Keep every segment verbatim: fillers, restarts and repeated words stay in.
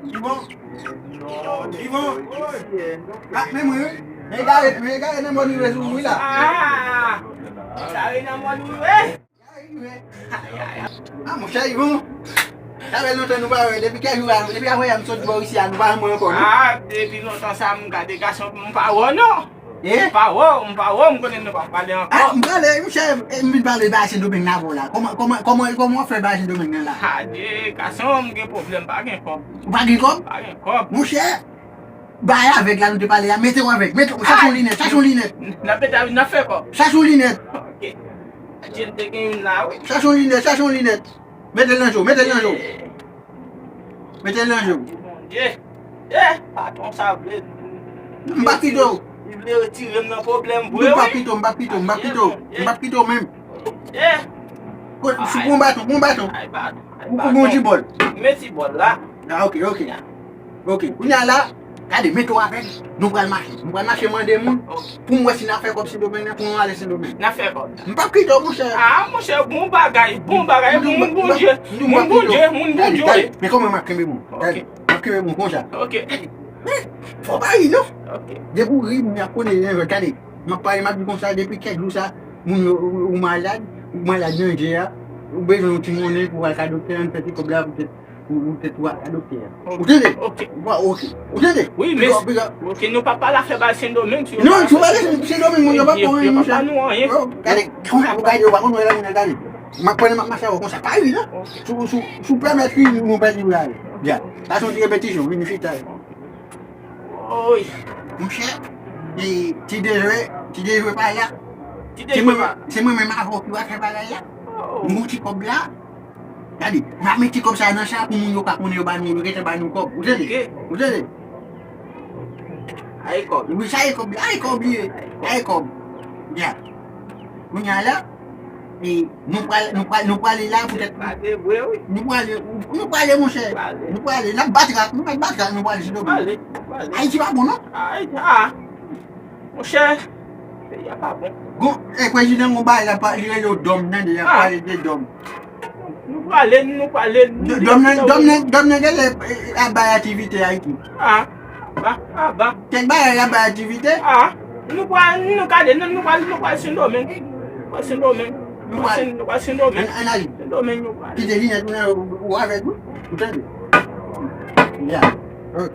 Yvon. Yvon. Ah, men mwen, wi. Men egare, men egare nan mòn rive sou mwen la. Ah! Egare nan mòn rive. Ah, monchè Yvon. Sa fè lontan nou pa wè. Depi kèk jou la, depi avanyè m sot bò isi a, nou pa janm wè ankò, non? Ah, depi lontan sa, m gade gason, m pa wè w, non. Eh? M pa wè w, m pa wè w, m konnen nou pa pale ankò. Ah, m pale, monchè, eh, m vin pale bagay Sendomeng la avè w la. Kòman, kòman, kòman, kòman w ap fè bagay Sendomeng nan la? Gade, gason, m gen pwoblèm, pa gen kòb. Ou pa gen kòb? Pa gen kòb. Monchè, bagay avèg la nou te pale a, mete w avèg. Mete w, chache yon linèt, chache yon linèt. N ap mete, n ap fè kòb. Chache yon linèt. Ok. Adje, m te gen youn la, wi. Chache yon linèt, chache yon linèt. Mete l nan je w, mete l nan je w. Mete l nan je w. Bondye. Eh, patwon sa vle. M p ap kite w. Li vle retire m nan pwoblèm vre, wi. M p ap kite w, m p ap kite w, m p ap kite w. M p ap kite w menm. Eh. Pran baton, pran baton. Ou, ou gon ti bòl. Men ti bòl la. Ah, ok, ok. Ok, kounye a la, gade, mete w avè m. Nou pral mache. Nou pral mache mande moun pou m wè si n a fè kòb Sendomeng nan, pou nou ale Sendomeng. N a fè kòb. M p ap kite w, monchè. Ah, monchè, bon bagay, bon bagay, moun Bondye, moun Bondye, moun Bondye. Gade, men kòman m ap kenbe moun. Gade, m ap kenbe moun konsa. Ok. Gade, men, fò w pa ri, non. Ok. Depi w ri, moun ap konnen, gade, m ap pale, m ap di konsa, depi kèk jou sa, moun yo, ou, ou malad, ou malad nan je a, ou bezwen yon ti monnen pou w al ka doktè, ann fè ti kòb la, poutèt Ou, ou te twa a doktè a. Ou tande? Ok. Ou pa, ok. Ou tande? Wi, men, ok, nou pa pale afè bagay Sendomeng, si yo... Non, si yo pale Sendomeng, moun yo pa pou anyen, monchè. Yo pa ba nou anyen. Gade, konsa pou gade, yo pa konn wè la, moun gade. M ap pran, m ap mache avè w konsa, pa ri, non. Si, si, si w pèmèt ri, nou pèdi w la. Dja. Sa se yon ti repetisyon, vini chita. Oy. Monchè, e, ti dejwe, ti dejwe pa la. Ti dejwe pa la. Se mwen menm avè w ki va fè bagay la. M gon ti kòb la. Gade, n ap met ti kòb sa nan sa pou moun yo ka konnen yo ba nou, yo gentan ba nou kòb. Ou tande? Ok. Ou tande? Ay kòb. Wi, sa e kòb, ay kòb li ye. Ay kòb. Ya. Kounye a la, e, nou pral, nou pral, nou prale la poutèt. Prale vre, wi. Nou prale, nou prale, monchè. Prale. Nou prale. N ap bat rak, nou mèt bat rak, nou prale, Sendomeng. Prale, prale. Ayiti pa bon, non? Ay, ah. Monchè, peyi a pa bon. Gon, e, prezidan gon bagay la, li rele w dòm, tande, y ap pale de dòm. Nou prale, nou prale, nou... Dòm nan, dòm nan, dòm nan genlè, e, ap bay aktivite Ayiti. Ah, ba, ah, ba. Kèk bagay ap bay aktivite. Ah, nou pral, nou gade, nou, nou pral, nou pral Sendomeng. Nou pral Sendomeng. Nou pral Sen-, nou pral Sendomeng. Ann, ann ale. Sendomeng nou pral. Kite linèt ou nan, ou, ou avèg, wi. Ou tande? Ya. Ok.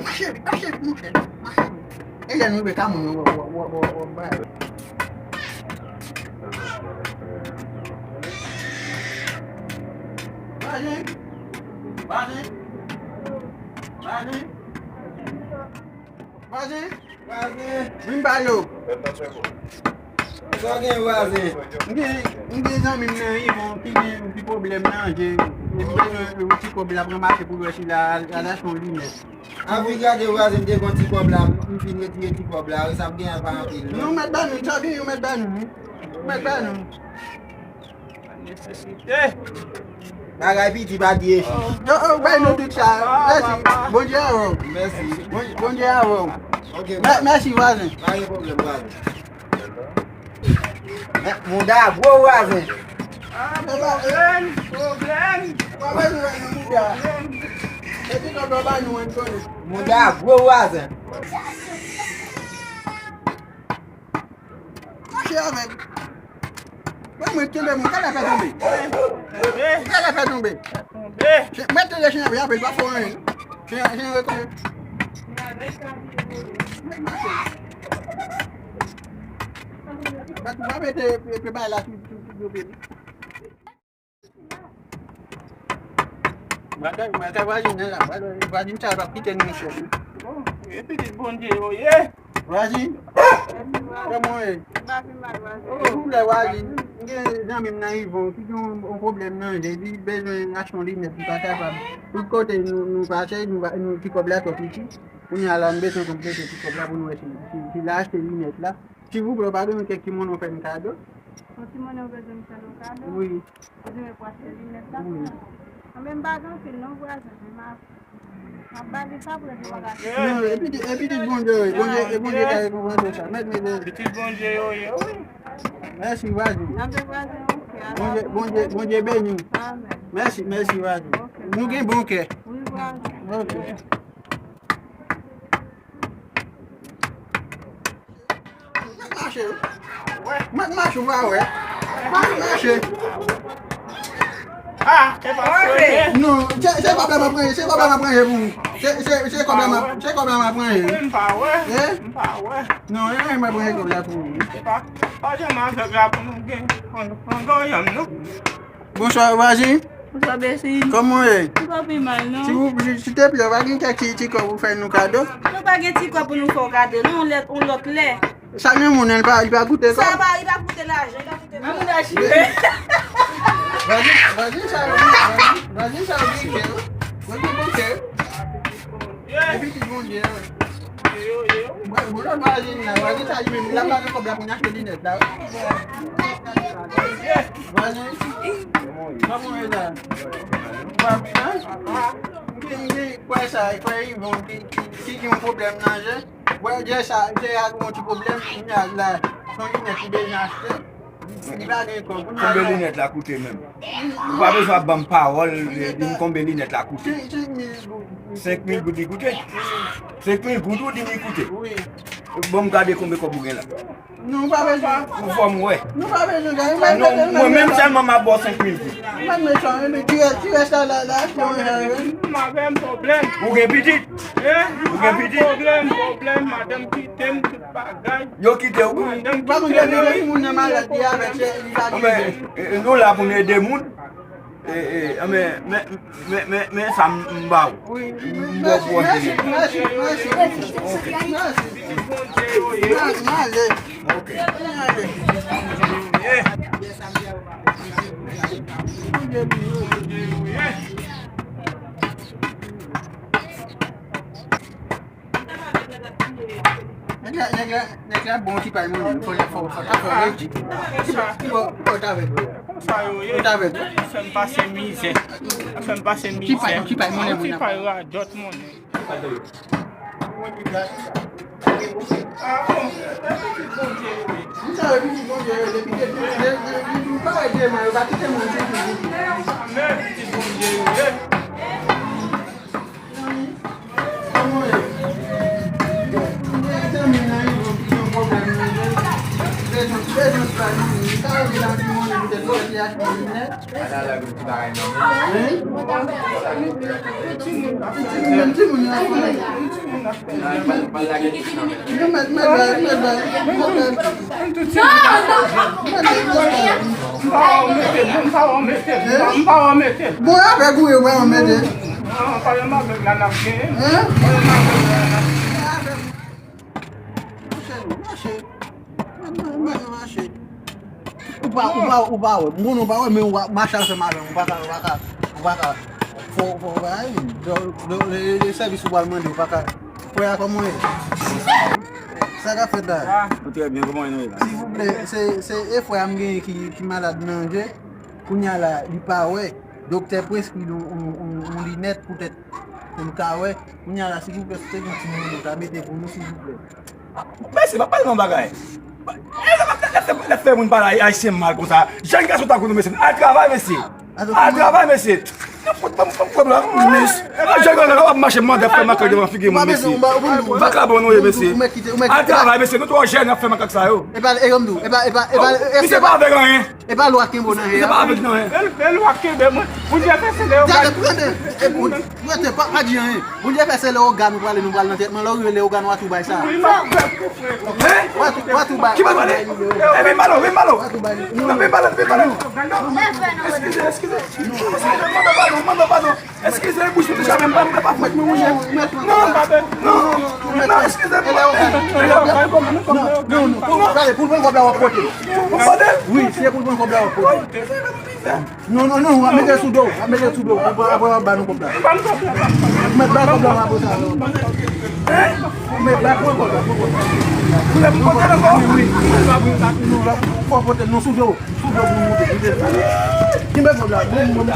Mache, mache, monchè, mache. E lè nou rive Kamon, w, w, w, w, w, w, bay. Vwazen, vwazen, vwazen. Vwazen. Vwazen. Vin pale w. Sa w gen, vwazen? M gen, m gen zanmi m nan Yvon ki gen yon ti pwoblèm nan je. Li bezwen yon ti kòb la pou l mache pou l wè si l a, l a achte yon linèt. Anvi gade, vwazen, m te gen yon ti kòb la, m fin retire ti kòb la, sa ap gen pa anpil, non. Nou mèt ba nou, sa w gen, yo mèt ba nou, wi. Mèt ba nou. Nesesite. Bagay piti pa di echi. Oh, oh, bay nou tout sa. Mèsi. Bondye avè w. Mèsi. Bon-, Bondye avè w. Ok, mèsi, vwazen. Pa gen pwoblèm, vwazen. Mouda gwo, vwazen. Ah, pwoblèm, pwoblèm. Pa bezwen wè nou mouda. Epi nou ba nou, Anthony. Mouda gwo, vwazen. Mache avè m. Mwen, mwen kenbe moun, gade afè tonbe. Gade afè tonbe. Mwen tande chen ap yape, l pa fè anyen. Chen, chen rekonèt. Bat, ou pa mete pye, pye bay la sou, sou, sou do pye li. Batay, batay vwazen nan la. Vwazen sa p ap kite nou, chèf. Bon, e pitit Bondye yo ye. Vwazen, kòman w ye? Souple, vwazen. M gen zanmi m nan Yvon ki gen yon, yon pwoblèm nan je, li bezwen achte yon linèt, li pa kapab. Tout kote nou, nou pase, nou, nou, ti kòb la twò piti. Kounye a la, nou bezwen konplete ti kòb la pou nou wè si, si, si l a achte linèt la. Silvouplè, ou pa gen kèk ti monnen w fè m kado? Yon ti monnen w bezwen m fè nou kado? Wi. Ou di mwen pou achte linèt la? Wi. Anben, m pa gen anpil non, vwazen, men m a... Non, e pitit, e pitit Bondye yo ye. Bondye, e Bondye ka rekonpanse sa. Mèt mete. Pitit Bondye yo ye, wi. Mèsi, vwazen. Bondye, Bondye, Bondye beni w. Mèsi, mèsi, vwazen. Nou gen bon kè. Ok. Mèt mache, wi. Mèt mache, ou pa wè. Mèt mache. Ah, e pa vre. Non, se, se kòb la m ap range, se kòb la m ap range pou ou. Se, se, se kòb la m ap, se kòb la m ap range. M pa wè. Eh? M pa wè. Non, e, e, m ap range kòb la pou ou. E pa, pa janm avèg la pou nou gen. An, an, an, non. Bonswa, vwazen. Bonswa, Besi. Kòman w ye? M pa pi mal, non. Si w, si, silteplè, pa gen kèk ti, ti kòb pou fè nou kado? Nou pa gen ti kòb pou nou fè w kado, non, yon lè, yon lòt lè. Sa gen moun, li pa, li pa koute kòb? Sa pa, li pa koute lajan, li pa koute lajan. Vwazen, vwazen sa yo, vwazen, vwazen sa yo gen kè, wi. Yo gen bon kè, wi. Epi ti Bondye, wi. Bon, bon, lòt vwazen la, vwazen sa li menm, l ap lage kòb la pou n achte linèt la, wi. Vwazen, kòman w ye la? Ou pa byen, non? M gen, m gen, kwè sa, kwè Yvon ki, ki, ki gen yon pwoblèm nan je. Wè, jè sa, jè a gen yon ti pwoblèm, kounye a la, se yon linèt li bezwen achte. Li pa gen kòb. Konbyen linèt la koute menm? Ou pa bezwen ap ban m pawòl, di m konbyen linèt la koute. Senk mil goud. Senk mil goud li koute? Senk mil goud ou di li koute? Wi. Ban m gade konbyen kòb ou gen la. Non, ou pa bezwen. Ou fò m wè. Non, pa bezwen, gade. Non, mwen menm sèlman m ap ba w senk mil goud. Ou pa mechan, men ti rès, ti rès la, la, la, se yon erè. M avè m pwoblèm. Ou gen pitit? Eh? Ou gen pitit? Pwoblèm, pwoblèm, madanm kite m, tout bagay. Yo kite w? Madanm kite m. Pa konn gen moun nan malad, li avèk se, li pa gen. Anben, e, e, nou la pou n ede moun. E, e, men, men, men, men, men sa m, m ba w. Wi. M ba w pou w ede. Mèsi, mèsi, mèsi. Ok. Mèsi. Mèsi, mèsi. Ok. Nèg la, nèg la, nèg la bon ti pay monnen, fò, fò, fò, fò, fò, fò, fò, fò, t avèk ou. Konsa yo ye. T avèk ou. Fè m pase mizè. Fè m pase mizè. Ti pay, ti pay monnen, ti pay radòt monnen. Ah, bon, e pitit Bondye yo ye. M sa yo pitit Bondye yo ye, depi, depi, depi, depi, m pa wè demen, yo pa kite moun sou pitit. Men pitit Bondye yo ye. Bon, avèg ou ye, mwen anmède. Hein? Ou pa, ou pa, ou pa wè. M konnen ou pa wè, men ou pa mache ansanm avè m. Ou pa ka, ou pa ka, ou pa ka. Fò, fò, fò, le sèvis ou pral mande, ou pa ka. Frè a, kòman w ye? Sa k ap fèt la? Trè byen, kòman nou ye la? Silvouplè, se, se e frè a m genyen ki, ki malad nan je. Kounye a la, li pa wè. Doktè preskri l yon, yon, yon, yon linèt poutèt pou l ka wè. Kounye a la, silvouplè, si te gen timoun ou ta mete pou nou, silvouplè. Mesye, pa pale m yon bagay. E, lè, lè, lè, lè fè moun pale ay-, ayisyen mal konsa. Jèn gason tankou nou, mesye, al travay, mesye. Al travay, mesye. Nan fout, ban m, ban m kòb la. Mesye, jèn gason la, w ap mache mande ap fè makak devan figi moun, mesye. Vakabon nou ye, mesye. Al travay, mesye. Nou twò jèn ap fè makak sa yo. Epa, e, e, epa, epa, epa, misye pa avèk anyen. E pa lwa kenbe w nan je a. Se pa avèk nan je. E, e lwa kenbe mwen. Bondye fè se lè yo gade. Gade, prende. E pou, rete, pa, pa di anyen. Bondye fè se lè yo gade nou prale, nou pral nan trètman. Lè w rive lè yo gade w a tou bay sa. Wi, m ap fè pou frè. Hein? W a tou, w a tou bay. Ki bay pale? E vin balo, vin balo. W a tou bay. Non, vin balo, vin balo. Eskize, eskize. Eskize, mande padon, mande padon. Eskize, bouch mwen te chape, m pa, m pa fèt mwen mouri. Non, non, non, eskize mwen. Non, non, non, gade, pou l pran kòb la, w ap pote. Ou pote? Wi, se pou l pran kòb la, w ap pote. Non, non, non, w ap mete l sou do, w ap mete l sou do, apre, apre w ap ba nou kòb la. Ou mèt ba kòb la, w ap pote. Ou mèt ba, pran kòb la, pran kòb la. Ou lè pou pote l ankò? Wi, wi. Non, la, fò pote l, non, sou do. Sou do pou moute, moute. Kenbe kòb la, bon, bon, bon.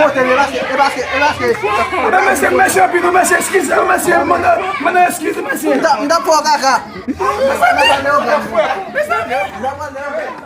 monte, e paske, e paske, e paske. Ebyen, mesye, mesye, anpil, mesye, eskize, mesye, mande, mande eskize, mesye. M t ap, m t ap fè w kaka. M t ap fè w kaka.